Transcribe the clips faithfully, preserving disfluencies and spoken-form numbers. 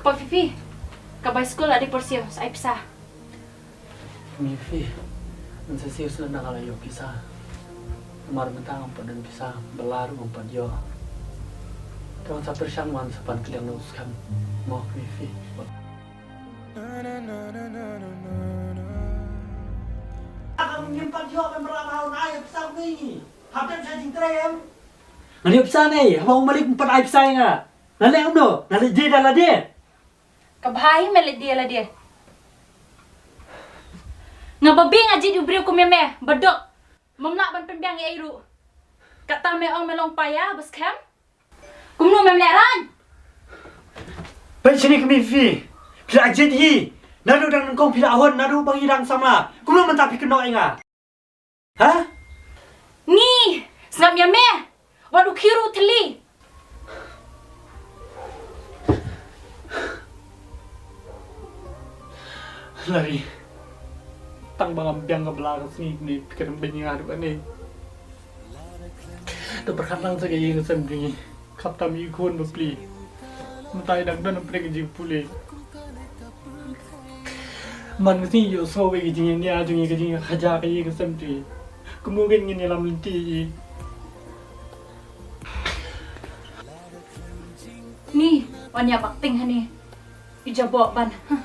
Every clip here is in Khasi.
Phi phi, ka bai skul la dei por siew, sa ai pisa. Phi phi, ngan sa siew shuh lada nga la ïoh pisa. Namar mynta ngam pat don pisa, bylla ruh ngam pat ïoh. Te wan sa pyrshang wan sa pan kylliang na u skhem. Mo phi phi. Ngim pat ïoh ban bylla ba un ai pisa ngi. Hap dep sha jingtrei em. Ngan ïoh pisa ne, haba u malik um pat ai pisa ïa nga. Nga leh kumno, nga leh die da lade. Ka bha hi me leh die lade. Nga babe nga jied u briew kum ïa me, ba dok. Mam lah ban pynbiang ïa ei ruh. Kata me ong me long paia ba skhem. Kumno mem lehraiñ? Peit shane ka Mifi. Phi la jied hi. Naduh dang nyngkong phi la hun, naduh ba ngi dang samla. Kumno mynta phi kynnoh ïa nga? Ha? Ngi, sngap ïa me. Wat u khiew ruh thylli. Lari. Tang ba ngam biang ka bla ka sngi ne phi kren beiñ ïa nga ruh kane. To pyrkhat lang sa ka ïing ka sem jong ngi. Khap tam i khun ba pli. Mynta i dang don pyrkhat ka jingpule. Man ka sngi ïoh sngew ka jingïania jong ngi ka jingkhaja ka ïing ka sem jong ngi. Kumno ngin ngin ïalam lynti i. Ni, wan ïa bak ting hani. I jaboh ban. Huh.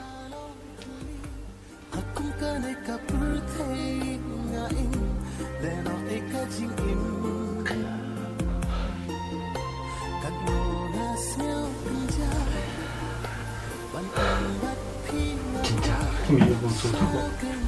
Jingjia, mi ïa bun suk suk.